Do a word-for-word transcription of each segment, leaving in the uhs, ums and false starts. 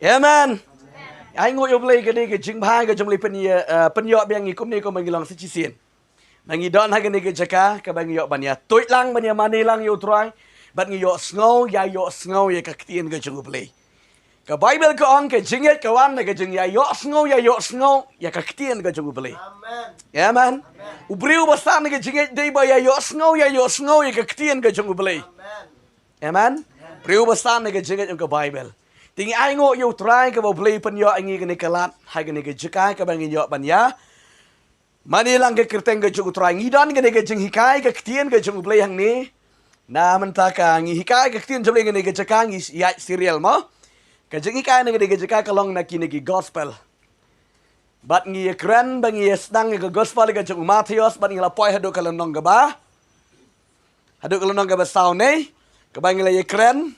Amen. Ai nguh ïa U Blei kane ka jingbha ka jong U Blei pynïa, eh, pynïoh biang ngi kumne kumba ngi long sa shisien. Ba ngi don ha kane ka jaka kaba ngi ïoh ban ïa tuid lang, ban ïa mane lang ïa U Trai. Bad ngi ïohsngew, ïa ïohsngew ïa ka ktien ka jong U Blei. Ka Baibl ka ong ka jingngeit ka wan na ka jingïa ïohsngew, ïa ïohsngew ïa ka ktien ka jong U Blei. Amen. Amen. U briew ba sah na ka jingngeit dei ba ïa ïohsngew, ïa ïohsngew ïa ka ktien ka jong U Blei. Amen. Amen. Briew ba sah na ka jingngeit ong ka Baibl. Te ngi ai nguh ïa U Trai kaba U Blei pynïoh ïa ngi kane ka lad ha kane ka jaka kaba ngi ïoh ban ïa mane lang ka kyrteng ka jong U Trai. Ngi don kane ka jinghikai ka ktien ka jong U Blei hangne. Na mynta ka ngi hikai ka ktien jong U Blei kane ka jaka ngi ïaid serial mo. Ka jinghikai na kane ka jaka ka long na kine ki gospel. Bad ngi ïa kren ba ngi ïa sdang ïa ka gospel ka jong u Mathaios bad ngi la poi haduh ka lynnong kaba. Haduh ka lynnong kaba saw ne kaba ngi la ïa kren.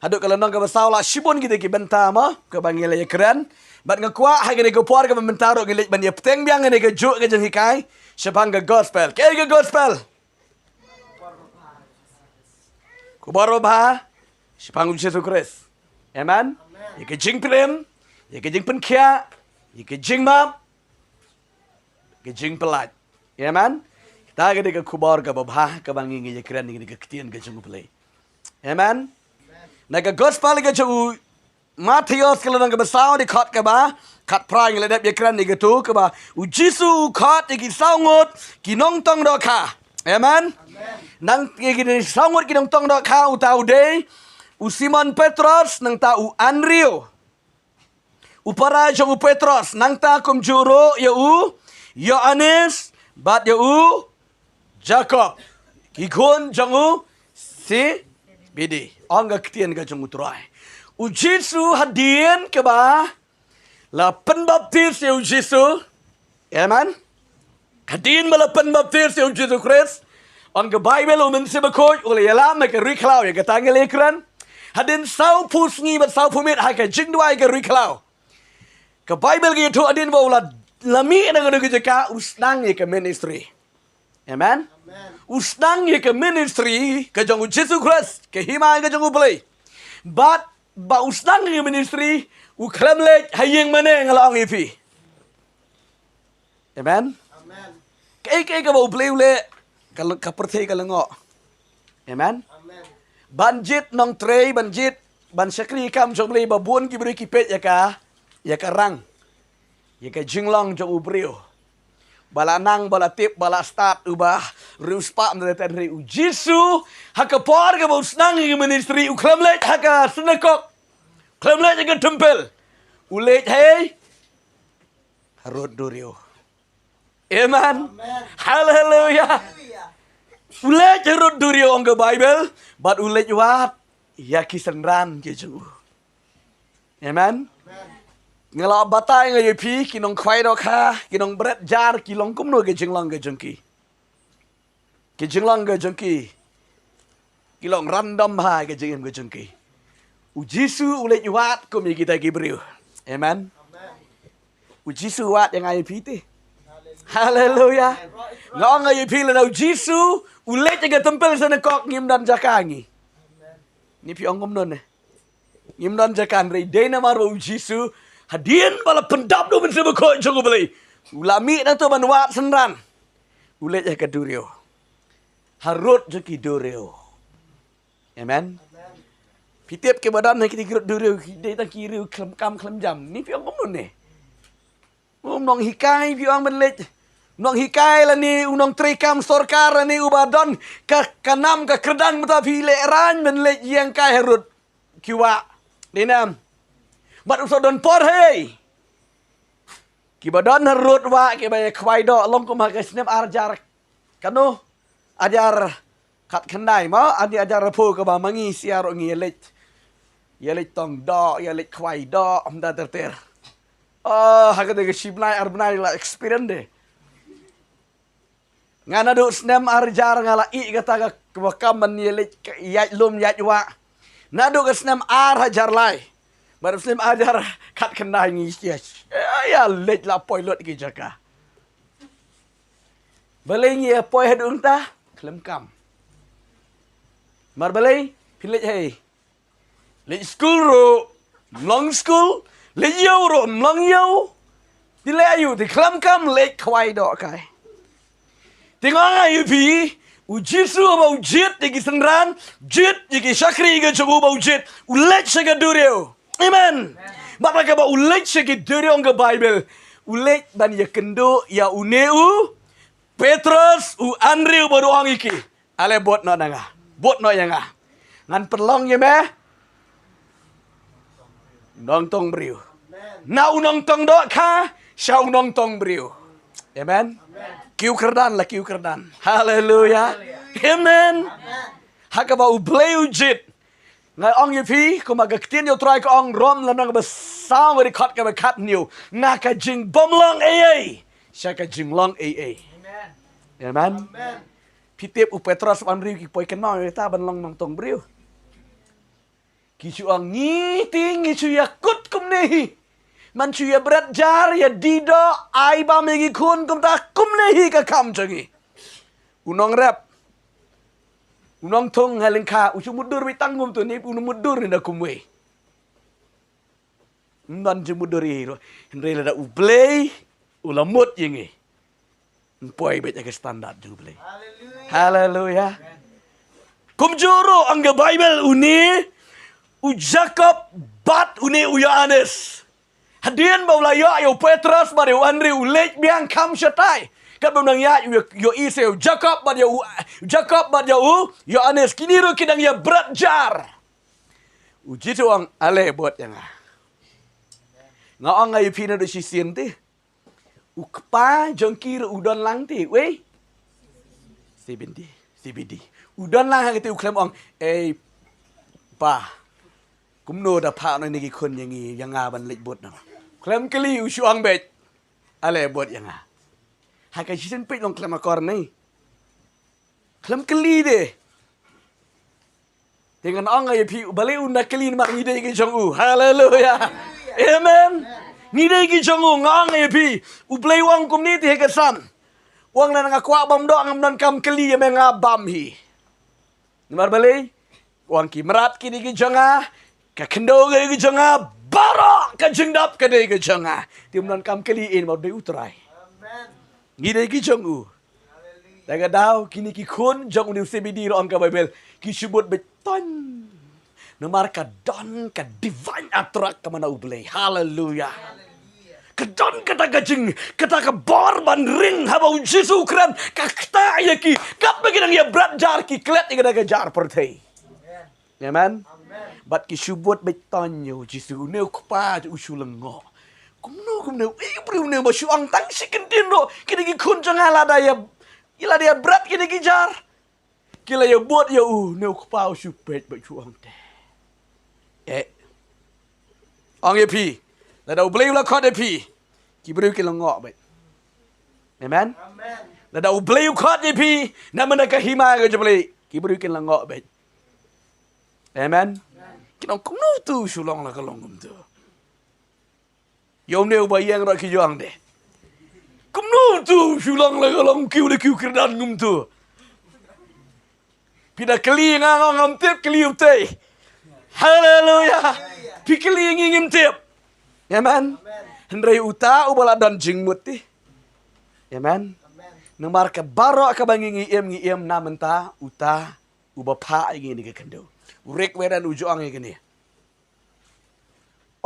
Haduh ka lynnong kaba saw la shibun kita ki bynta mo kaba ngi la ïa kren. Bad nga kwah ha kane ka por kaba mynta ruh ngi leit ban ïa bteng biang kane ka juh ka jinghikai shaphang ka gospel. Kaei ka gospel? Khubor babha shaphang U Jisu Khrist. Amen. Ïa ka jingpyrem, ïa ka jingpynkhiah, ïa ka jingmap, ka jingpyllait. Amen. Kata ka dei ka khubor kaba bha kaba ngi ngi ïa kren ïa ka ktien ka jong U Blei. Amen. Na ka gospel ka jong u Mathaios ka lynnong kaba saw dei khot kaba khatphra ngi la dep ïa kren ïa katu kaba U Jisu u khot ïa ki saw ngut ki nongtong dohkha. Amen. Nang ïa ki saw ngut ki nongtong dohkha uta u dei u Simon Petros nangta u Andrew. U para jong u Petros, nangta kumjuh ruh ïa u Ïoannis bad ïa u Jakob. Ki khun jong u Sebedi. Ong ka ktien ka jong U Trai. U Jisu hadien kaba la pynbaptis ïa U Jisu. Amen. Hadien ba la pynbaptis ïa U Jisu Khrist, ong ka Baibl u Mynsiem Bakhuid u la ïalam ha ka ri khlaw ïa kata ngi la ïa kren. Hadien sawphew sngi bad sawphew miet ha ka jingduwai ka ri khlaw. Ka Baibl ka ïathuh hadien ba u la, la mih na kano ka jaka u sdang ïa ka ministry. Amen. U sdang ïa ka ministry ka jong U Jisu Khrist, ka hima ka jong U Blei. Bad ba u sdang ïa ka ministry u khlem leit ha ïing mane nga la ong ïa phi. Amen. Kaei kaei kaba U Blei u leh ka, ka pyrthei ka lyngngoh. Amen. Ban jied nongtrei, ban jied, ban shakri kam jong U Blei ba bun ki briew ki peit ïa ka, ïa ka rang, ïa ka jinglong jong u briew. Ba la nang, ba la tip, ba la stad uba riewspah, mynta te hynrei U Jisu ha ka por kaba u sdang ïa ka ministry u khlem leit ha ka synagog, khlem leit ha ka templ. U leit hei harud duriaw. Amen. Haleluya. U leit harud duriaw ong ka Baibl bad u leit wad ïa ki synran ki jong u. Amen. Nga la batai nga ïa phi ki nongkhwai dohkha, ki nongbret jar, ki long kumno ka jinglong ka jong ki. Ka jinglong ka jong ki ki long random ha ka jingim ka jong ki. U Jisu u leit wad kum ïa kita ki briew. Amen. U Jisu wad ïa nga ïa phi te. Haleluya. Nga ong ïa phi lada U Jisu u leit ïa ka templ synagog ngim don jaka ngi. Ni phi ong kumno ne? Ngim don jaka hynrei dei namar ba U Jisu hadien ba la pyndap da u Mynsiem Bakhuid jong U Blei u la mih na to ban wad synran. U leit ha ka duriaw. Harud jong ki duriaw. Amen. Phi tip kiba don ha ki duriaw ki dei tang ki riew khlem kam khlem jam. Ni phi ong kumno ne? U nonghikai phi ong ban leit. Nonghikai lane u nongtrei kam sorkar lane uba don ka, ka nam ka kyrdan mynta phi lehraiñ ban leit ïeng kai harud ki wah. Dei nam. Bad u sa don por hei. Kiba don harud wah kiba ïa khwai doh long kum ha ka snem ar hajar kano? Ar hajar khatkhyndai mo, ar hajar arphew kaba ma ngi sha ruh ngi ïa leit. Ïa leit tong doh, ïa leit khwai doh, mynta ter ter. Oh, ha kata ka shi bnai ar bnai la experience de. Nga naduh snem ar hajar nga la ïeh kata ka, kaba kam ban ïa leit ïaid lum ïaid wah. Naduh ka snem ar hajar lai. Bad snem ar hajar khatkhyndai ngi ïa, ïa leit la poi lut ki jaka. Balei ngi ïa poi haduh nangta? Khlem kam. Mar balei? Phi leit hei. Leit skul ruh Mlong skul, leit ïew ruh mlong ïew. Te leh aïu, te khlem kam leit khwai dohkai. Te nga ong ïa phi, u Jisu haba u jied ïa ki synran, jied ïa ki shakri ka jong u ba u jied, u leit sha ka duriaw. Amen. Bad haba u leit sha ki duriaw ong ka Baibl, u leit ban ïakynduh ïa une u Petros, u Andrew bad u ong ïa ki, ale bud noh na nga. Bud noh ïa nga. Ngan pynlong ïa me nongtong briew. Na u nongtong dohkha sha u nongtong briew. Amen. Kiew kyrdan la kiew kyrdan. Haleluya. Amen. Ha kaba U Blei u jied. Nga ong ïa phi, kumba ka ktien jong U Trai ka ong, Rom lynnong ba saw, dkhot kaba khathynñiew. Na ka jingbymlong ei ei sha ka jinglong ei ei. Amen. Phi tip u Petros, u Andrew ki poi kynmaw ïa kata ban long nongtong briew. Ki shu ong ngi te ngi shu ïakut kumne hi. Ngi shu ïabret jar, ïadie doh, ai bam ïa ki khun kumta, kumne hi ka kam jong ngi. U nongrep, u nongthung ha lyngkha, u shu mutdur beit tang kumto, ne u mutdur ne da kumwei. Ym don jingmutdur ei ei ruh. Hynrei lada U Blei u la mut ïa ngi, yn poi beit ha ka standard jong U Blei. Haleluya. Kumjuh ruh ong ka Baibl, une u Jakob bad une u Ïoannis. Hadien ba u la ïoh ïa u Petros bad ïa u Andrew, u leit biang kham shatai. Katba u nang ïaid, u ïohi sa ïa u Jakob bad ïa u, Jakob bad ïa u Ïoannis, kine ruh ki dang ïabret jar. U Jisu u ong, ale bud ïa nga. Nga ong ïa phi naduh shisien te, u kpa jong ki ruh u don lang te, wei? Zebedi, Zebedi. U don lang ha kata, u khlem ong, ei pa, kumno da phah noh ïa ki khun jong ngi ïa nga ban leit bud noh. Khlem kylli, u shu ong beit, ale bud ïa nga. Ha ka shisien peit long khlem akor ne, khlem kylli de. Te ngan ong ïa phi, balei un da kylli? Namar ngi dei ki jong u. Haleluya. Amen. Ngi dei ki jong u, nga ong ïa phi. U Blei u ong kumne te ha ka Salm. U ong lada nga kwah bam doh, ngam donkam kylli ïa me, nga bam hi. Namar balei? U ong ki mrad ki dei ki jong nga, ka khyndew ka dei ka jong nga, baroh ka jingdap ka dei ka jong nga. Te ym donkam kylli, namar u dei U Trai. Ngi dei ki jong u. Te ka daw kine ki khun jong une u Zebedi ruh ong ka Baibl, ki shu bud beit ton. Namar ka don ka divine attract ka man na U Blei. Haleluya. Ka don kata ka jing, kata ka bor ban ring haba u Jisu u kren, ka ktah ïa ki, katba ki dang ïabret jar ki klet ïa kata ka jar pyrthei. Amen. Bad ki shu bud beit ton ïa u Jisu, une u kpa u shu lyngngoh. Kumno, kumno, ei, u briew une ba shu ong tang shi kyntien ruh, kine ki khun jong nga lada ïa, lada ïabret kine ki jar, ki la ïabud ïa u, une u kpa u shu peit beit, shu ong te, eh, ong ïa phi, lada U Blei u la khot ïa phi, ki briew ki lyngngoh beit. Amen. Lada U Blei u khot ïa phi na mynta ka hima ka jong U Blei, ki briew ki lyngngoh beit. Amen. Kin ong kumno tu shu long la ka long kumtu. Ïa une uba ïeng ruh ki ong de, kumno tu shu long la ka long, kiew la kiew kyrdan kumtu. Phi da kylli nga, nga ngam tip, kylli u tei. Haleluya. Phi kylli ngi, ngim tip. Amen. Hynrei uta uba la don jingmut te. Amen. Namar ka baroh kaba ngi, ngi im, ngi im na mynta uta uba phah ïa ngi na ka khyndew. U Rick Warren u ju ong ïa kane.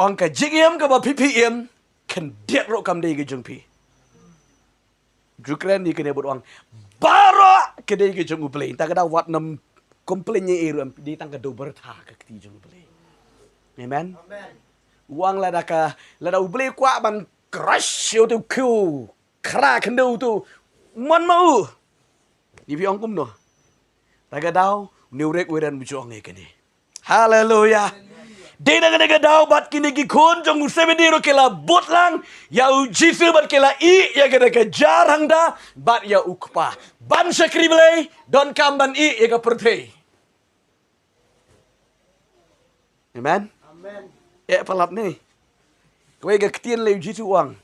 Ong ka jingim kaba phi, phi im, khyndiat ruh kam dei ka jong phi. Ju kren ïa kane bad u ong baroh ka dei ka jong U Blei. Te ka daw wat nym complain ïa ei ruh em, dei tang ka dewbyrtha ka kti jong U Blei. Amen. U ong lada ka, lada U Blei u kwah ban crush ïa uto u khiew khra khyndew tu, mon ma u. Ngi phi ong kumno? Te ka daw une u Rick Warren u ju ong ïa kane. Haleluya. Dei na kane ka daw bad kine ki khun jong u Zebedi ruh ki la bud lang ïa u Jisu bad ki la ïeh ïa kane ka jar hangta bad ïa u kpa. Ban shakri Blei, donkam ban ïeh ïa ka pyrthei. Amen. Eh, palat ne. Kawei ka ktien lei u Jisu u ong,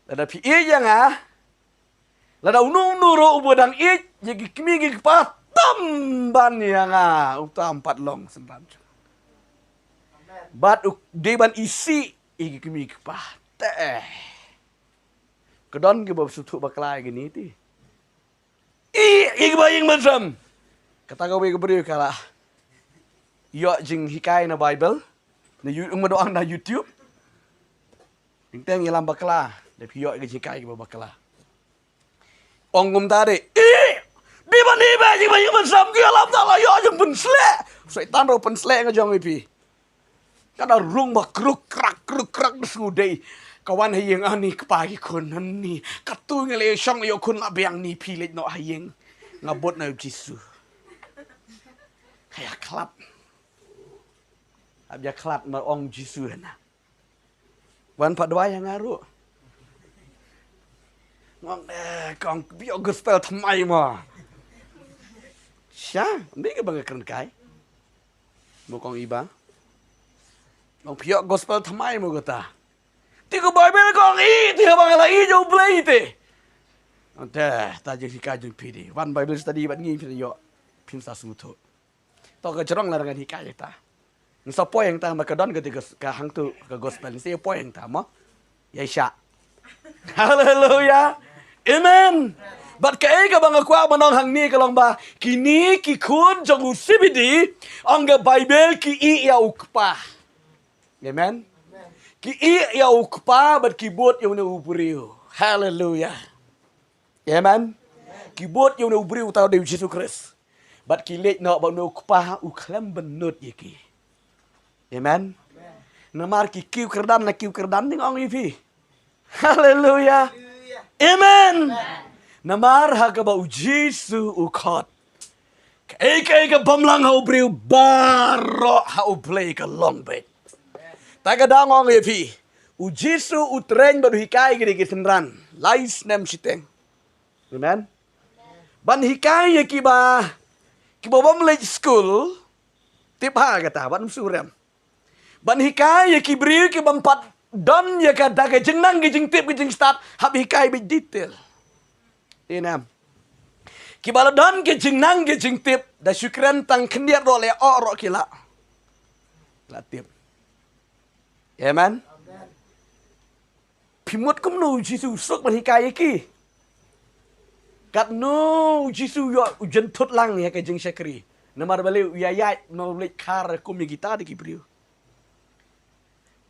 lada phi ïeit ïa nga, lada uno uno ruh uba dang ïeit ïa ki kmie ki kpa tam ban ïa nga, uta um pat long synran jong nga. Bad u dei ban isih ïa ki kmie ki kpa. Te. Ka don kiba sngewthuh bakla ïa kine te. Ïa kiba ïeng ban sem. Kata kawei ka briew ka la ïoh jinghikai na Baibl. Na You-, ym don na YouTube. Teng teng ïalam bakla. Da phi ïoh ka jinghikai kiba bakla. Ong kumta de. Ïa! Dei ban ïa ba jingba ïa ban sem ki ïalam ta la ïoh jingpynsleh. Soitan ruh pynsleh nga jong ïa phi. Ka da rung ba kruk krak kruk krak da sngewdei. Ka wan ha ïing, ani kpa ki khun ani. Katu nga leh shong ïa khun la biang ni phi leit noh ha ïing. Nga bud na Jisu. Ka ïa khlad. Hap ïa khlad ma ong Jisu na. Wan pat duwai ïa nga ruh. Ngong, eh, kong phi ïoh gospel thymmai mo. Sha, mbe ka ba nga kren kai. Mo kong iba. Ngong phi ïoh gospel thymmai mo kata. Te ka Baibl kong i, te ba nga la i jong Blei te. Ante, ta jinghikai jong phi di. Wan Bible study bad ngi phi ïoh. Phin sa sngewthuh. To ka jrong la ngan hikai ïa ta. Ngi sa poi ïa ta ma ka don ka dei ka hangtu ka gospel. Ngi sa poi ïa ta mo. Ïa sha. Haleluya. Amen. Bad kaei kaba nga kwah ban ong hangne ka long ba kine ki khun jong u Sebedi, ong ka Baibl ki ïeh ïa u kpa. Amen. Ki ïeh ïa u kpa bad ki bud ïa une u briew. Haleluya. Amen. Ki bud ïa une u briew uta u dei u Jisu Khrist. Bad ki leit noh bad une u kpa u khlem bynnud ïa ki. Amen. Namar ki kiew kyrdan la kiew kyrdan ding ong ïa phi. Haleluya. Amen. Namar ha kaba u Jisu u khot. Kaei kaei ka bym lang ha u briew baroh ha u Blei ka long beit. Ta ka dang ong ïa phi. U Jisu u train bad u hikai kine ki synran. Lai snem shiteng. Amen. Ban hikai ïa kiba, kiba bym leit skul. Tip ha kata ban surem. Ban hikai ïa ki briew ki bym pat don ïa ka da ka jingnang ka jingtip ka jingstad hap hikai bad detail. Ïa nam. Kiba la don ka jingnang ka jingtip da shu kren tang khyndiat ruh leh oh ruh ki la. La tip. Amen. Phi mut kumno u Jisu u suk ban hikai ïa ki. Katno u Jisu u ïoh u jynthut lang ïa ka jingshakri. Namar balei u ïaid, namar u leit khar kum ïa kita de ki briew.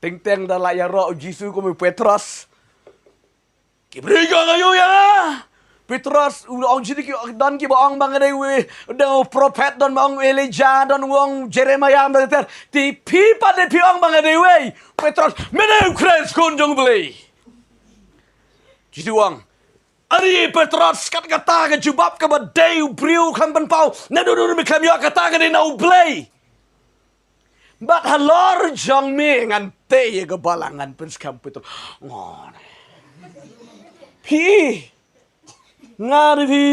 Teng teng da la ïaroh u Jisu kum u Petros. Ki briew ki ong aïu ïa nga. Petros u ong jini ki don kiba ong ba nga dei u, dei u prophet, don ba ong Elijah, don u ong Jeremiah, don ter. Te phi pat de phi ong ba nga dei uei. Petros, me dei u Khrist khun jong u Blei. Jisu u ong. Ari Petros kat kata ka jubab kaba dei u briew khlem pynpaw. Naduh naduh me khlem ïoh kata ka dei na u Blei. Bad halor jong me ngan tei ïa ka balang ngan pynskhem Petros. Ngan. Phi. Ngan phi.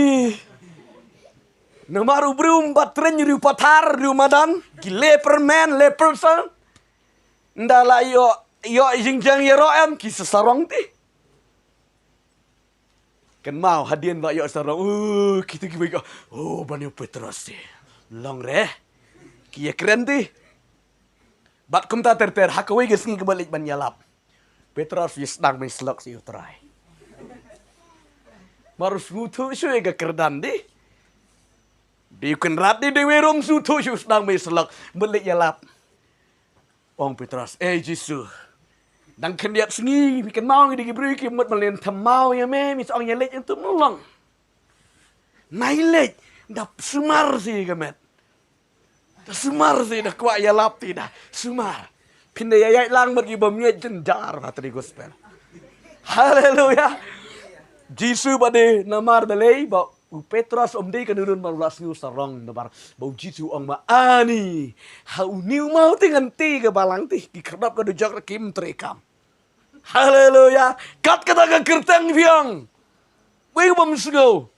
Namar u briew um pat trei ïa u pathar, ïa u madan, ki leper man, leper son. Nda la ïoh, ïoh jingjang ïaroh em, ki sa sarong te. Kynmaw hadien ba ïoh sarong. Uh, kita kiba ïoh. Oh, ban ïoh Petros te. Long re. Ki ïakren te. Bad kumta ter ter ha kawei ka sngi kaba leit ban ïalap. Petros ïa sdang mei slok sha u Trai. Mar u sngewthuh shuh ïa ka kyrdan de. Dei u kynrad de dei wei ruh um sngewthuh shuh u sdang mei slok. Ban leit ïalap. Ong Petros, eh Jisu. Dang khyndiat sngi, phi kynmaw ngi dei ki briew ki mut ban leit thymmai ïa me, mi sa ong ïa leit ïa tu me long. Nai leit, da sumar shi ka met. Da sumar shi da kwah ïalap te da sumar. Phin da ïaid lang bad ki bym ïaid jynjar ba trei gospel. Haleluya. Jisu ba dei namar balei ba u Petros um dei ka nurun ba u la sngew sarong namar ba u Jisu ong ma ani. Ha une u maw te ngan tei ka balang te ki khyrdop ka dujok kim trei kam. Haleluya. Kat kata ka kyrteng phi ong. Wei u bym sngew.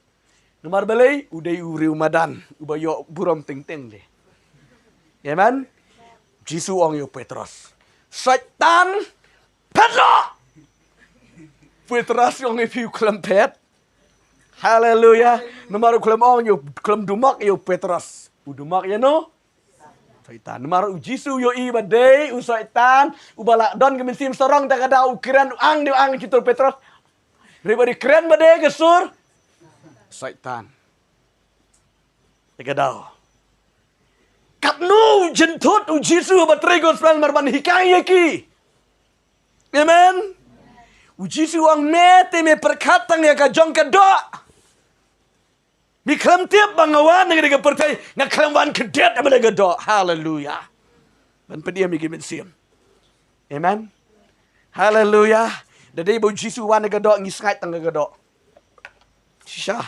Namar balei u dei u riewmad uba ïoh burom teng teng de. Amen. Jisu ong ïa u Petros. Soitan phet noh. Petros ong ïa phi u khlem phet. Haleluya. Namar u khlem ong ïa u khlem dumok ïa u Petros. U dumok ïa no? Soitan. Namar u Jisu u ïohi ba dei u Soitan, uba la don ka mynsiem sarong, te ka daw u kren, u ang, dei u ang, kito Petros. Hynrei ba dei kren ba dei ka sur Soitan. Te ka daw. Katno u jynthut u Jisu ba trei gospel namar ban hikai ïa ki. Amen. U Jisu u ong, me te me pyrkhat tang ïa ka jong ka doh. Me khlem tip ba nga wan na ka pyrthei, nga khlem wan khyndiat na ka doh. Haleluya. Ban pyndem ïa ki mynsiem. Amen. Haleluya. Da dei ba u Jisu u wan na ka doh, ngi sngaid tang ka doh. Shisha.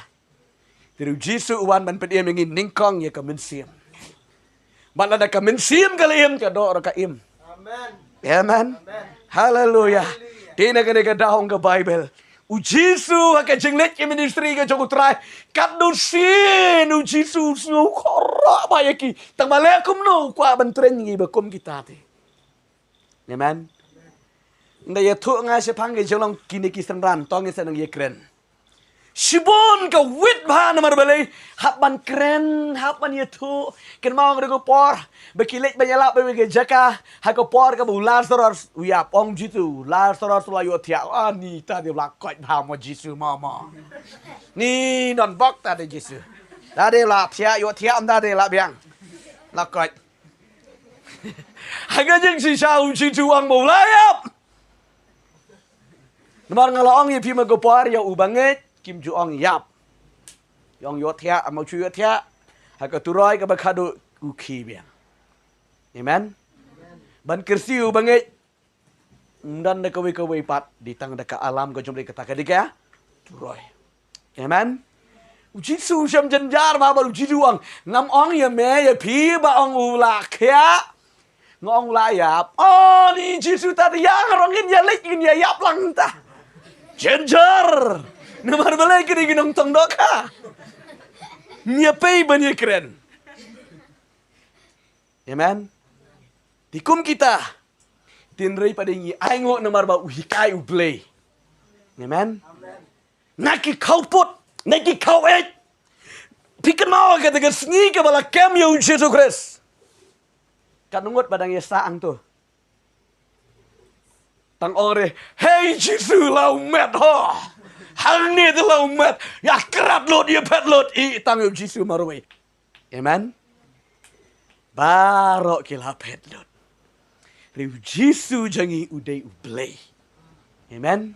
Te u Jisu u wan ban pyndem ïa ngi nyngkong ïa ka mynsiem. Bad lada ka mynsiem ka la im, ka doh ruh ka im. Amen. Amen. Amen. Haleluya. Haleluya. Te na kane ka daw ong ka Baibl, u Jisu ha ka jingleit ki ministry ka jong u Trai, katno sien u Jisu u sngew kyrpad ïa ki. Tang ba leh kumno u kwah ban train ïa ngi ba kum kita te. Amen. Nda ïathuh nga shaphang ki jinglong kine ki synran, to ngin sa nang ïakren. Shibun ka wit bha namar balei, hap ban kren, hap ban ïathuh, kynmaw nga da ka por ba ki leit ban ïalap bad ka jaka, ha ka por kaba u Lasaros u ïap, ong u Jisu, Lasaros la ïohthiah, ani ta dei la koit bha mo Jisu mo mo. Ni don bok ta dei Jisu. Ta dei la thiah, ïohthiah, ta dei la biang. La koit. Ha ka jingshisha u Jisu u ong ba u la ïap. Namar nga la ong ïa phi ma ka por ïa u bangeit, kim ju ong ïap. Ïa ong ïohthiah, ama u ju ïohthiah. Ha ka turoi kaba khadduh u khie biang. Amen. Ban kyrsiew u bangeit. Ym don da kawei kawei pat, dei tang da ka alam ka jong u, dei kata ka dei ka turoi. Amen. U Jisu u shem jynjar bha bad u Jisu u ong, ngam ong ïa me ïa phi ba ong u la khiah. Nga ong u la ïap. Oh, ni Jisu ta ïa nga rong ngin ïa leit ngin ïa ïap lang ta. Jynjar. Namar balei kine ki nongtong dohkha. Ïa pei ban ïa kren. Amen. Te kum kita. Tynrai pat ngi ainguh namar ba u hikai u Blei. Amen. Na ki khawput, na ki khawieit. Phi kynmaw kata ka sngi kaba la kem ïa u Jisu Khrist. Katno ngut ba dang ïa sah hangto. Tang ong re, hei Jisu la u met ho. Hangne te la u met. Ïa krat lut, ïa phet lut. I tang ïa u Jisu marwei. Amen. Baroh ki la phet lut. Hynrei u Jisu jong ngi u dei u Blei. Amen.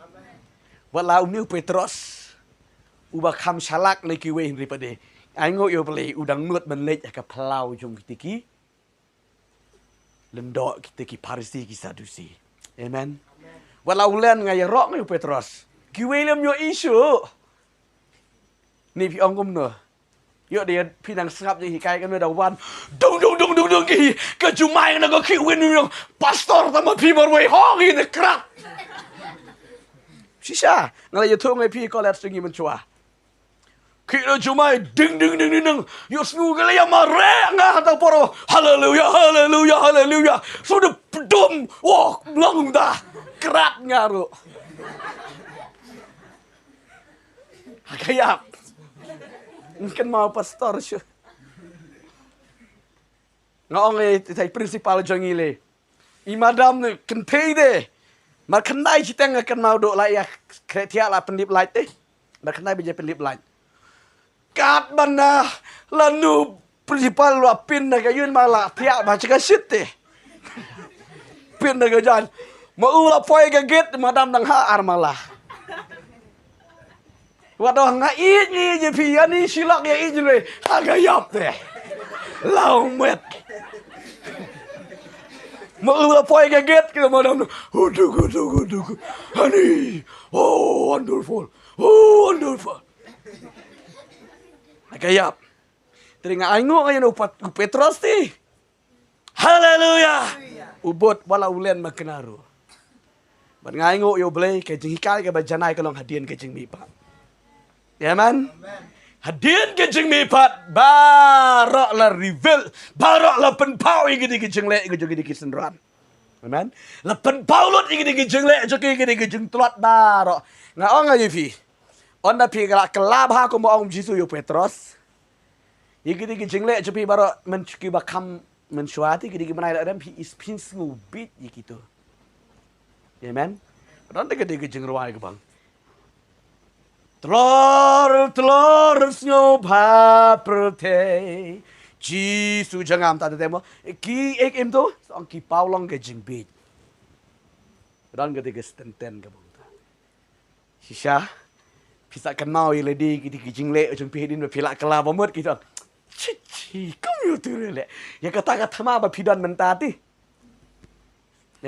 Wat la une u Petros uba kham shalak na kiwei hynrei pat de, ainguh ïa u Blei u dang nud ban leit ha ka phyllaw jong kita ki lyngdoh, kita ki Pharisi ki Sadusi. Amen. Wat la u len nga ïaroh nga ïa u Petros. Kiwei lem ïohi shuh. Ni phi ong kumno? Ïoh de phi nang sngap ïa hikai kane da wan. Dung dung dung dung dung ki. Ka jumai na ka ki win ong, pastor tang ma phi marwei ho ki ne krat. Shisha, nga la ïathuh nga ïa phi college jong ngi mynshuwa. Ki da jumai ding ding ding ding ding. Ïohsngew ki la ïa mareh nga hangta por. Haleluya, haleluya, haleluya. Suda pdum. Wah, lang da. Krat nga ruh. Ha ka ïap. Kynmaw pastor shuh. Nga ong ïa i principal jong ngi lei. I madam ne kynthei de. Mar khyndai shiteng nga kynmaw duh la ïa khreh thiah la pyndip light te. Mar khyndai baje pyndip light. Katba na la nu principal la pyn na ka ïing ma la thiah ba cha ka shit te. Pyn na ka jan. Ma u la poi ka gate, madam dang ha ar mala. Wat ong nga ïeit ïeit ïa phi, ani shilak ïa ïeit ïa le. Ha ka ïap te. La u met. Ma u la poi ka gate, ka madam, huduk huduk huduk. Honey, oh wonderful. Oh wonderful. Ha ka ïap. Te nga ainguh nga ïa u Pat-, u Petros te. Haleluya. U bud wat la u len ma kane ruh. Bad nga ainguh ïa u Blei ka jinghikai kaba janai ka long hadien ka jingmihpat. Amen. Hadien ka jingmihpat baroh la reveal, baroh la pynpaw ïa kine ki jingleh, ïa kine ki synran. Amen. La pynpaw lut ïa kine ki jingleh jong ki, ïa kine ki jingtlot baroh. Nga ong ïa phi. Ynda phi la kylla bha kumba ong Jisu ïa u Petros. Ïa kine ki jingleh jong phi baroh, mynshuwa kiba kham Mynshuwa te ki dei ki bnai la rem phi is phin sngew bit ïa kito. Amen. Don te ka dei ka jingrwai ka bang. Tlor, tlor, sngewbha pyrthei. Jisu jangam ta te mo. Ki ek em to, song ki paw long ka jingbit. Don ka te ka stenten ka bang ta. Shisha. Phi sa kan mau ïa lady ki te ki jingleh jong phi din phi la kala ba mut ki ton. Chi chi, kum ïa tu le. Ïa kata ka thma ba phi don mynta te.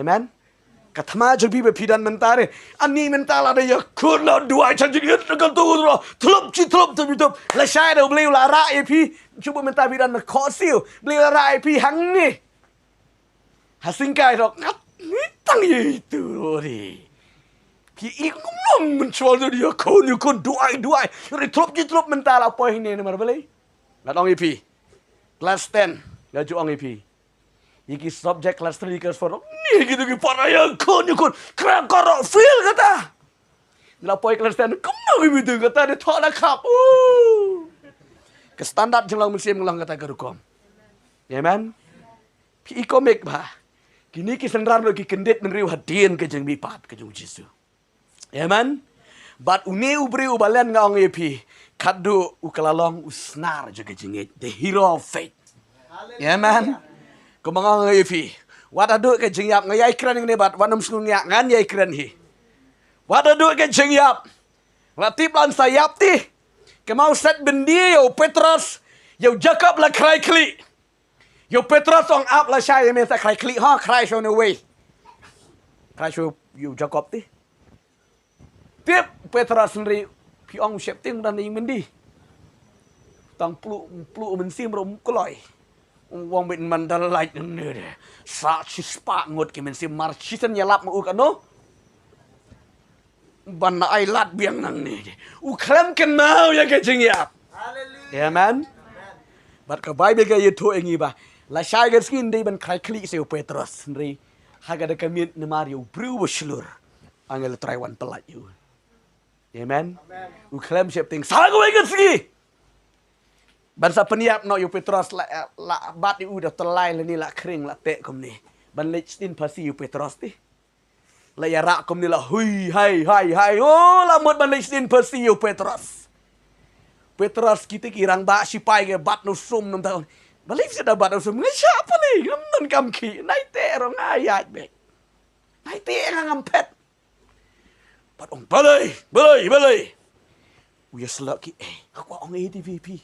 Amen. Ka thma jong phi ba phi don mynta re. Ani mynta la da ïa khun la duwai cha jingit ka tu ro. Tlup chi tlup tu tu. La shai da Blei la ra e phi. Chuba mynta phi don na khosi. Blei la ra e phi hangne. Ha singkai ro. Ngat ni tang ye tu ro re. Phi i kum nong men chol ïa khun ïa khun duwai duwai. Re tlup chi tlup mynta la poi ne namar Blei. Ngat ong e phi. Class ten. Nga ju ong e phi. Ïa ki subject class three, class four. Ni ki tu ki para ïa khun, ïa khun. Kra kara feel kata. La poi class ten. Kum na ki bitu kata de thok na khap. Uh. Ka standard jong lang mynsiem lang kata ka rukom. Amen. Phi i komik ba. Kini ki synran lo ki kyndit mynriew hadien ka jingmihpat ka jong Jisu. Amen. Bad une u briew uba len nga ong ïa phi. Khadduh u ka la long u snar jong ka jingngeit. The hero of faith. Amen. Kumba nga ong ïa phi. Wat haduh ka jingïap nga ïai kren ïa kane bad wat nym sngew ngiah ngan ïai kren hi. Wat haduh ka jingïap. La tip lan sa ïap te. Ka mau set byndi ïa u Petros. Ïa u Jakob la khrai khlieh. Ïa u Petros ong ap lashai ïa me sa khrai khlieh ha khrai shuh ne wei. Khrai shuh ïa u Jakob te. Tip Petros hynrei phi ong u Sheptieng dan ïing myndi. Tang pluh pluh mynsiem ruh um kloi. Wang bit man da lait ne de. Sa shispah ngut ki mynsiem mar shisien ïalap ma u kano. Ban na ai lad biang nangne. U khlem kynmaw ïa ka jingïap. Hallelujah. Amen. Bad ka Baibl ka ïathuh ïa ngi ba lashai ka sngi ym dei ban khrai khlieh sa ïa u Petros hynrei ha ka da ka miet namar ïa u briew ba shlur. Angel Trai wan pyllait ïa u. Amen. U khlem Sheptieng sa kawei ka sngi. Ban sa pynïap noh ïa u Petros la, la bat ïa u da tyllai lane la khring la teh kumne. Ban leit sdien phasi ïa u Petros te. La ïarah kumne la hui hai hai hai. Oh, la mut ban leit sdien phasi ïa u Petros. Petros kite ki rangbah shipai ki bat na u sum namar. Balei phi da bat na u sum? Nga shah pali ngam donkam khih. Nai teh ruh nga ïaid beit. Nai teh nga ngam phet. Bad ong balei balei balei. U ïa shlak ki eh. Nga kwah ong eh te phi phi.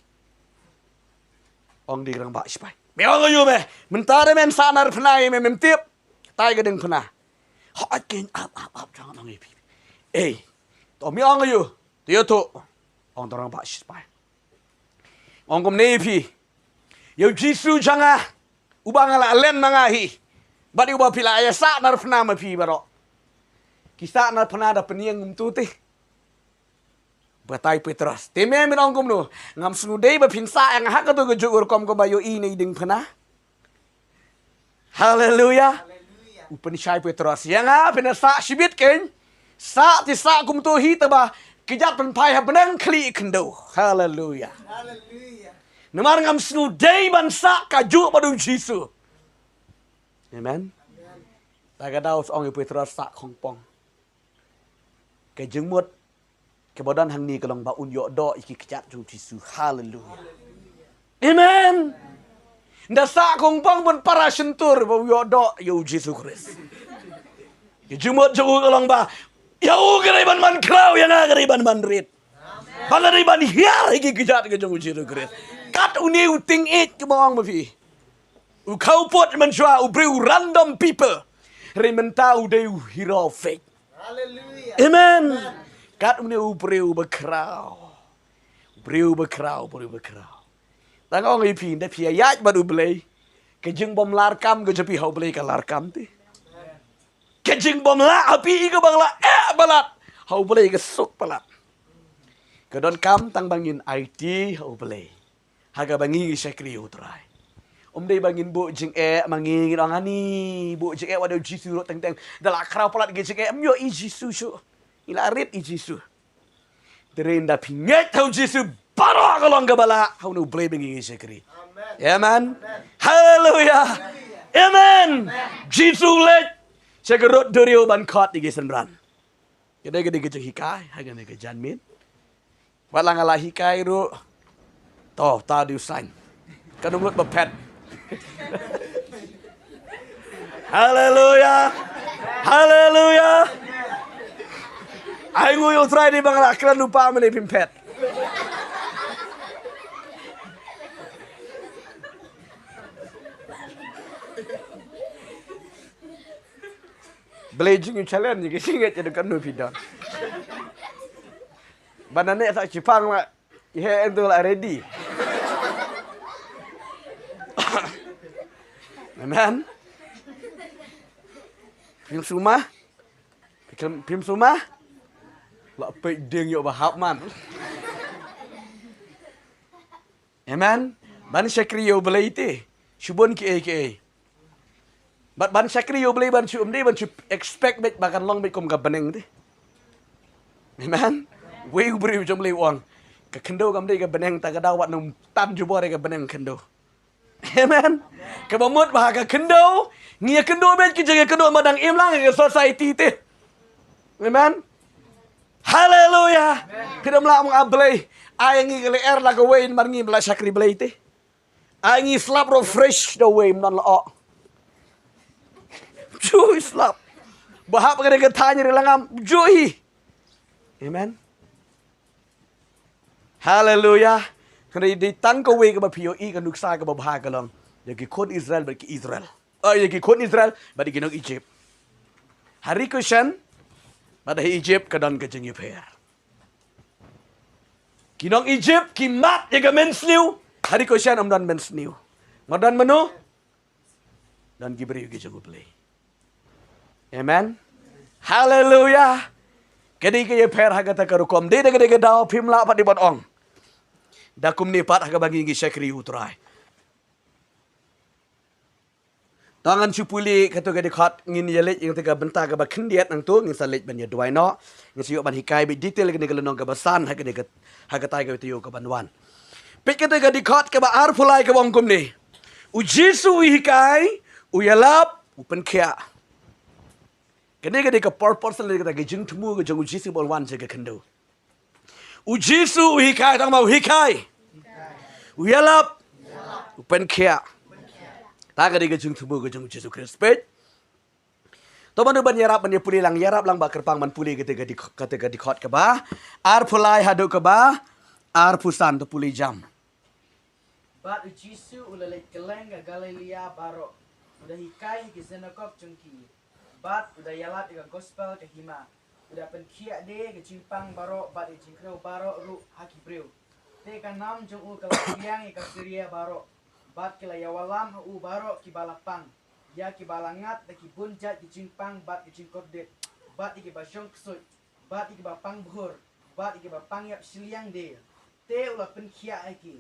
Ong da ki rangbah shipai. Me ong aïu me? Mynta de men sah narphna ïa me mem tip. Tai ka diengphna. Hooid keiñ ap ap ap jong ong ïa phi. Ei. To me ong aïu? To ïathuh. Ong da u rangbah shipai. Ong kumne ïa phi. Ïa u Jisu jong nga. Uba nga la len ma nga hi. Bad ïa uba phi la ïa sah narphna ma phi baroh. Ki sah narphna da pynïeng kumto te. Batai Petros. Te me men ong kumno. Ngam sngewdei ba phin sah ïa nga ha kato kajuh ka rukom kaba ïohi na i diengphna. Haleluya. U pynshai Petros. Ïa nga phin sah shibit keiñ. Sah te sah kumto hi te ba kjat pynphai ha bneng khlieh khyndew. Haleluya. Namar ngam sngewdei ban sah kajuh bad u Jisu. Amen. Ta ka daw sa ong ïa u Petros sah khongpong. Ka jingmut kaba don hangne ka long ba un ïoh doh ïa ki kjat jong u Jisu. Haleluya. Amen. Nda sah khongpong ban para shyntur ba u ïoh doh ïa u Jisu Khrist. Ka jingmut jong u ka long ba ïa u ka dei ban man khraw ïa nga ka dei ban man rit. Ba nga dei ban hiar ïa ki kjat ka jong u Jisu Khrist. Kat une u tyngeh kaba ong ma phi. U khawpot mynshuwa u briew random people. Hynrei mynta u dei u hero of faith. Amen. Kat une u briew ba khraw. U briew ba khraw, u briew ba khraw. Tang ong ïa phi, nda phi ïaid bad u Blei. Ka jingbym lah kam ka jong phi ha u Blei ka lah kam te. Ka jingbym lah ha phi kaba nga la eh palat. Ha u Blei ka suk palat. Ka donkam tang ba ngin aiti ha u Blei. Ha kaba ngi ngi shakri u Trai. Um dei ba ngin buh jingeh ma ngi ngin ong ani buh jingeh wat da u Jisu ruh teng teng. Da la khraw palat ki jingeh um ïoh i Jisu shuh. Ngi la rit i Jisu. Te rin da phi ngeit ha u Jisu baroh ka long kaba lah ha une u Blei ba ngi ngi shakri. Amen. Haleluya. Amen. Jisu leit sha ka rud duriaw ban khot ïa ki synran. Ka dei ka dei ka jinghikai ha kane ka janmiet. Wat la nga la hikai ruh. To, ta diu sain. Ka nungut ba phet. Haleluya. Haleluya. Ai ngu ïa u Trai dei ba nga la kren u pa mane pim phet. Blei jing ïa challenge ki singet ïa ka nu phi don. Ba na ne sa chipang la. He entu la ready. Amen. Phim suma. Phim suma. La peit ding ïoh ba hap man. Amen. Ban shakri ïa u Blei te. Shibun ki ei ki ei. Bad ban shakri ïa u Blei ban shu ym dei ban shu expect beit ba kan long beit kum ka bneng te. Amen. Wei u briew jong u Blei u ong, ka khyndew kam dei ka bneng, ta ka daw wat nang tan jubor ïa ka bneng khyndew. Amen. Kaba mut ba ha ka khyndew ngi ïa kynduh beit ki jong ïa kynduh ma dang im lang ïa ka society te. Amen. Haleluya. Phi dang lah mong a Blei. Ai ngi ka lyer la ka wei mar ngi la shakri Blei te. Ai ngi slap ro fresh da wei mnon la o. Ju slap. Ba hap ka dei ka thany ri langam ju hi. Amen. Haleluya. Kane dei tang ka wei kaba phi ïohi ka nuksa kaba bha ka long ïa ki khun Israel bad ki Israel. Oh, ïa ki khun Israel bad ki nong Egypt. Ha ri Goshen bad ha Egypt ka don ka jingïapher. Ki nong Egypt ki mad ïa ka mynsniew. Ha ri Goshen ym don mynsniew. Nga don mano? Don ki briew ki jong u Blei. Amen. Haleluya. Ka dei ka ïapher ha kata ka rukom. Dei da ka dei ka daw phim lah pat dei ban ong. Da kumne pat ha kaba ngi ngi shakri u Trai. To ngan shu pule kato ka dkhot ngin ïa leit ïa kata ka bynta kaba khyndiat nangto ngin sa leit ban ïa duwai noh. Ngin sa ïoh ban hikai beit detail kane ka lynnong kaba san ha kane ka ha kata ka taïew kaban wan. Peit kata ka dkhot kaba arphew lai kaba ong kumne. U Jisu u hikai, u ïalap, u pynkhiah. Kane ka dei ka purpose lane kata ka jingthmu ka jong u Jisu ba u wan sha ka khyndew. U Jisu u hikai, tang ba u hikai. U ïalap, u pynkhiah. Ta ka dei ka jingthmu ka jong u Jisu Khrist. Peit. To mano ban ïarap ban ïa pule lang, ïarap lang ba kyrpang ban pule kata ka dkhot, kata ka dkhot kaba arphew lai haduh kaba arphew san, to pule jam. Bad u Jisu u la leit kylleng ka Galilaia baroh, u da hikai ha ki synagog jong ki, bad u da ïalap ïa ka gospel ka hima, u da pynkhiah de ïa ka jingpang baroh bad ïa ka jingkyrkhu baroh ruh ha ki briew. Te ka nam jong u ka la pdiang ïa ka Siria baroh, bad ki la ïawallam ha u baroh kiba la pang, ïa kiba la ngat da ki bun jait ki jingpang bad ki jingkordit, bad ïa kiba shong ksuid, bad ïa kiba pang bhur, bad ïa kiba pang ïap shiliang de. Te u la pynkhiah ïa ki.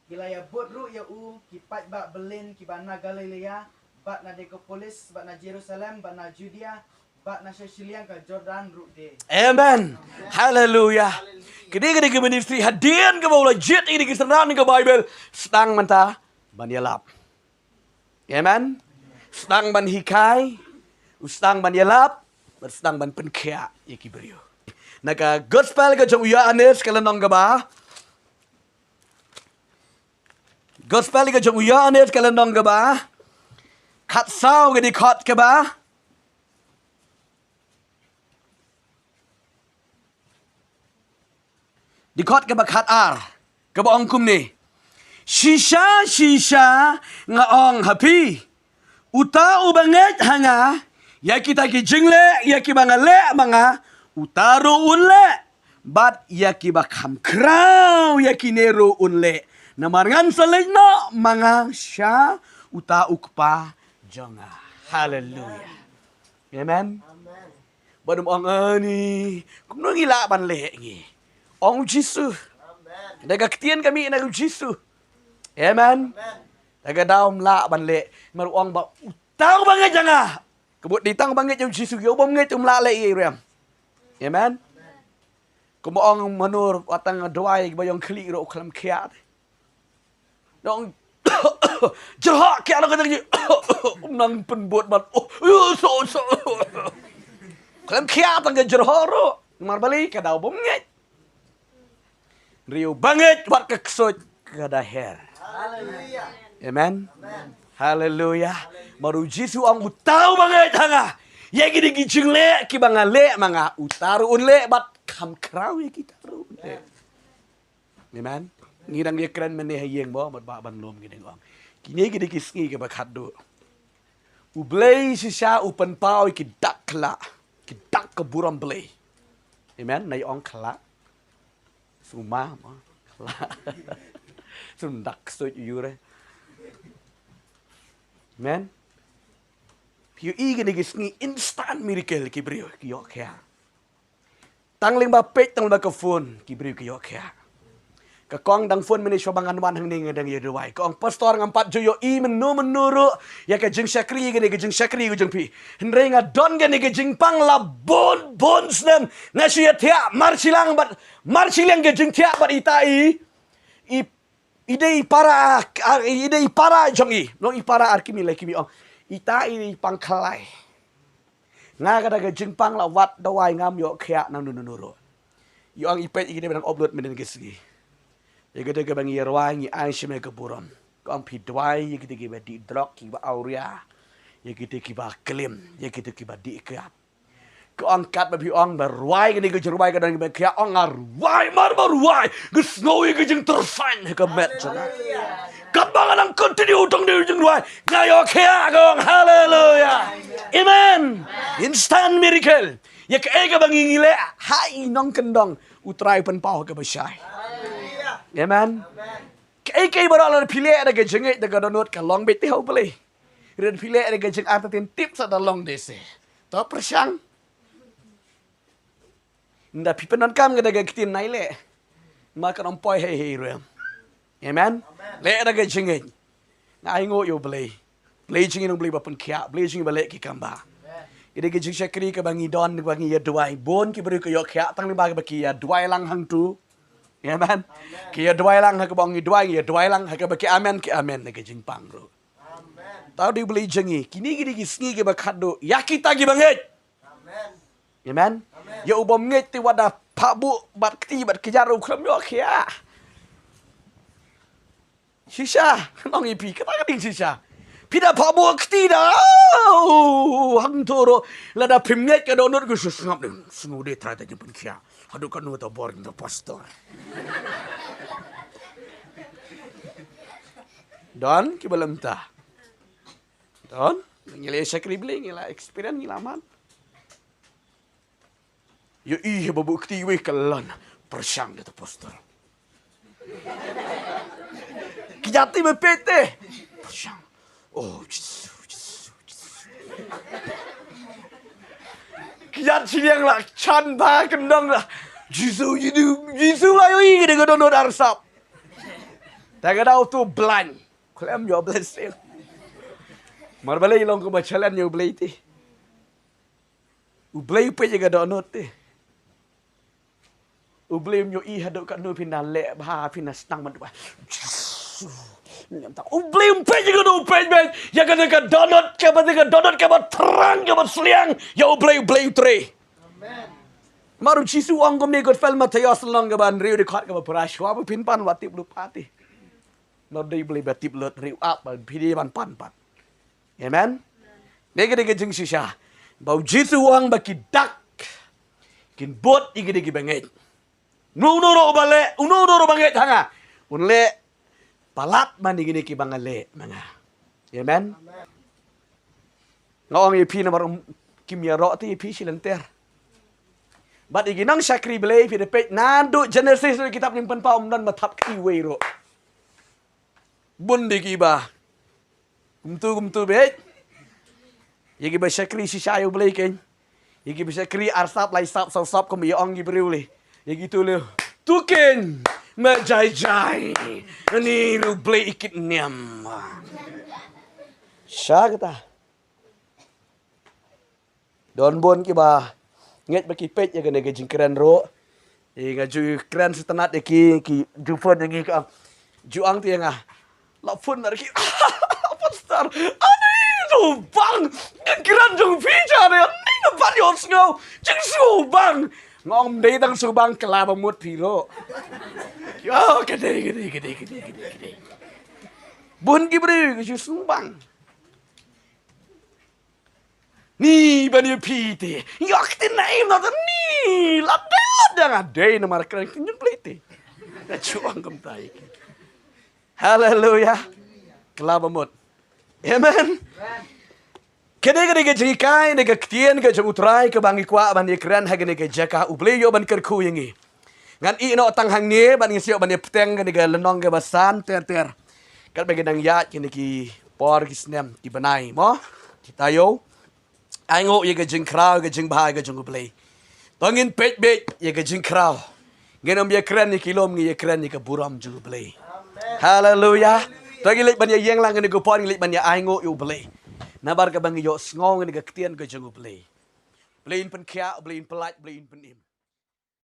Ki la ïabud ruh ïa u ki paidbah byllien kiba na Galilaia, bad na Dekapolis, bad na Jerusalem, bad na Judia, bad na sha shiliang ka Jordan ruh de. Amen. Haleluya. Kane ka dei ka ministry hadien kaba u la jied ïa ki synran ka Baibl, sdang mynta ban ïalap. Amen. Sdang ban hikai, u sdang ban ïalap, bad sdang ban pynkhiah ïa ki briew. Na ka gospel ka jong u Ïoannis ka lynnong kaba. Gospel ka jong u Ïoannis ka lynnong kaba khatsaw ka dkhot kaba Dkhot kaba khatar, kaba ong kumne. Shisha, shisha, nga ong ha phi. Uta uba ngeit ha nga, ïa kita ki jingleh, ïa kiba nga leh ma nga, uta ruh un leh. Bad ïa kiba kham khraw, ïa kine ruh un leh. Namar ngan sa leit noh ma nga sha uta u Kpa jong nga. Haleluya. Amen. Ba dum ong ani, kumno ngi lah ban leh ngi. Ong u Jisu. Da ka ktien ka mih na u Jisu. Amen. Da ka daw ym lah ban leh. Mar ong ba uta uba ngeit ha nga. Ka mut dei tang ba ngeit ha u Jisu, ïa u bym ngeit um lah leh ei ruh em. Amen. Kumba ong mano, wat tang duwai ba ïong khlieh ruh u khlem khiah. Dong Jyrhoh khia na ka jingïeit. Nang pynbud man. Oh, oh, so, so. Khlem khia tang ka jyrhoh ruh. Namar balei? Ka daw bym ngeit. Riew ba ngeit wat ka ksuid ka da her. Amen. Haleluya. Namar u Jisu u ong uta uba ngeit ha nga, ïa kine ki jingleh kiba nga leh ma nga, uta ruh un leh bad kham khraw ïa kita ruh un leh. Amen. Ngi dang ïakren mynne ha ïing, bad ba ban lum kine, nga ong, kine ki dei ki sngi kiba khatduh. U Blei shisha u pynpaw ïa ki dak khyllah, ki dak ka burom Blei. Amen. Nai ong khyllah. Suma ma khyllah. Sum dak sut yure. Amen. Phi ïohi kine ki sngi instant miracle, ki briew ki ïoh khia. Tang lyngba page, tang lyngba ka phone, ki briew ki ïoh khia. Ka kong dang phone mynne shuwa ba ngan wan hangne, nga dang ïa duwai. Ka ong, "Pastor, ngam pat ju ïohi mynno mynno ruh ïa ka jingshakri, kane ka jingshakri ka jong phi. Hynrei nga don kane ka jingpang la bun bun snem. Nga shu ïa thiah mar shiliang bad mar shiliang ka jingthiah bad ita i, i, i dei i para, i dei i para jong i. Long i para ar kimi lai kimi." Ong, "Ita i dei i pang khlai. Nga kata ka jingpang la wad dawai, ngam ïoh khia nangno nangno ruh." Ïa ong i peit ïa kine ba dang upload mynne ki sngi. Ïa kata kaba ngi ïa rwai ngi ai sha me ka burom. Ka ong, "Phi duwai ïa kite kiba dih drok, kiba awria, ïa kite kiba klim, ïa kite kiba dih kiad." Ka ong, "Katba phi ong ba rwai kane ka jingrwai ka don kiba khia, ong nga rwai mar ba rwai, ka sngew ïa ka jingtyrfan ha ka met jong nga. Katba nga nang continue tang da ka jingrwai, nga ïoh khia." Ka ong, haleluya. Amen. Instant miracle. Ïa kaei kaba ngi ngi leh ha i nongkyndong, U Trai u pynpaw ha kaba shai. Amen. Kaei kaei baroh lada phi leh da ka jingngeit, da ka dohnud, ka long beit te ha U Blei. Lada phi leh da ka jingartatien, tip sa da long de se. To pyrshang. Nda phi pyndonkam ka da ka ktien nai leh. Ma kan ym poi hei hei ruh em. Amen. Leh da ka jingngeit. Nga ai nguh ïa U Blei. Blei jong ngi u Blei ba pynkhiah, Blei jong ngi ba leh ki kam ba. Ki dei ki jingshakri kaba ngi don, ba ngi ïa duwai. Bun ki briew ki ïoh khia tang lyngba kaba ki ïa duwai lang hangtu. Amen. Ki ïa duwai lang ha kaba ngi duwai, ngi ïa duwai lang ha kaba ki amen, ki amen da ka jingpang ruh. Tau dei U Blei jong ngi. Kine ki dei ki sngi kiba khatduh ïa kita kiba ngeit. Amen. Ïa u bym ngeit te wat da phah buh bad kti bad kjat ruh khlem ïoh khia. Shisha, nong ïa phi kata ka ding shisha. Phi da phah buh kti da. Oh, hangto ruh lada phim ngeit ka dohnud, ka shu sngap ding. Sngew de Trai ta jingpynkhia. Haduh katno ta bor jong ta pastor. Don kiba lem ta. Don, ngi la shakri Blei, ngi la experience, ngi la man. Ïohi ba buh kti wei ka lan. Pyrshang da ta pastor. Ki jati ba pete. Pyrshang. Oh, Jisu, Jisu, Jisu. Ki jat shiliang la chan ba kyndong la. Jisu, Jisu, Jisu la ïohi ka dei ka dohnud arsap. Ta ka dau tu blind. Khlem ïoh blessing. Mar balei long kaba challenge ïa U Blei te. U Blei u peit ïa ka dohnud te. U Blei um ïohi haduh katno phin da leh bha, phin da sdang ban duwai. U Blei um peit ïa ka dohnud, u peit beit ïa ka, ka dohnud kaba, ka dohnud kaba thrang, kaba sliang ïa U Blei, U Blei u trei. Amen. Mar u Jisu u ong kumne, Gospel Mathaios lynnong kaba hynriew dkhot kaba phra, shuwa ba phin pan wat tip lut pat te. Nor dei U Blei ba tip lut, riewap ba phi dei ban pan pat. Amen. Dei ka, dei ka jingshisha ba u Jisu u ong ba ki dak kin bud ïa ki dei kiba ngeit. Uno uno ruh ba leh, uno uno ruh ba ngeit ha nga, un leh palat man ïa kine kiba nga leh ma nga. Amen. Nga ong ïa phi namar um, kim ïaroh te ïa phi shi lynter. Bad ïa ki nongshakri Blei phi da peit naduh Genesis ruh, kitab Jingpynpaw, ym don ba thap kti wei ruh. Bun dei kiba kumtu kumtu beit. Ïa kiba shakri shisha ïa U Blei kein. Ïa kiba shakri ar sap, lai sap, saw sap kum ïa ong ki briew lei. Ïa kitu lei. Tu kein ma jai jai. Ani ruh Blei i kit niam. Sha kata. Don bun kiba ngeit ba ki peit ïa kane ka jingkren ruh. Ïa nga ju kren sngewtynnat ïa ki, ki ju phone ïa ngi ka, ju ong te ïa nga, La phone na ki. Pastor, ani sngewbang. Ka kren jong phi ja ne, ani na ban ïohsngew jingsngewbang. Nga ong ym dei tang sngewbang, kylla ba mut phi ruh. Ïa, ka dei, ka dei, ka dei, ka dei, ka dei, ka dei. Bun ki briew ki sngewbang. Ni ban ïa phi te. Ïa, ka dei na im na ni. La dei, la dei, nga dei namar kren ktien jong U Blei te. Ka chuang kumta ïa ki. Haleluya. Kylla ba mut. Amen. Kane ka dei ka jinghikai, ne ka ktien ka jong U Trai kaba ngi kwah ban ïakren ha kane ka jaka, U Blei u ban kyrkhu ïa ngi. Ngan ïeh noh tang hangne bad ngin sa ïoh ban ïa bteng kane ka lynnong kaba san ter ter. Katba ngi dang ïaid kine ki por, ki snem, ki bnai, mo? Ki taïew. Ainguh ïa ka jingkhraw, ka jingbha ka jong U Blei. To ngin peit beit ïa ka jingkhraw. Ngin ym ïakren ïa ki lum, ngin ïakren ïa ka burom jong U Blei. Haleluya. To ngin leit ban ïa ïeng lang kane ka por, ngin leit ban ïa ainguh ïa U Blei. Namar kaba ngi ïohsngew kane ka ktien ka jong U Blei. Blei un pynkhiah, Blei un pyllait, Blei un pynim.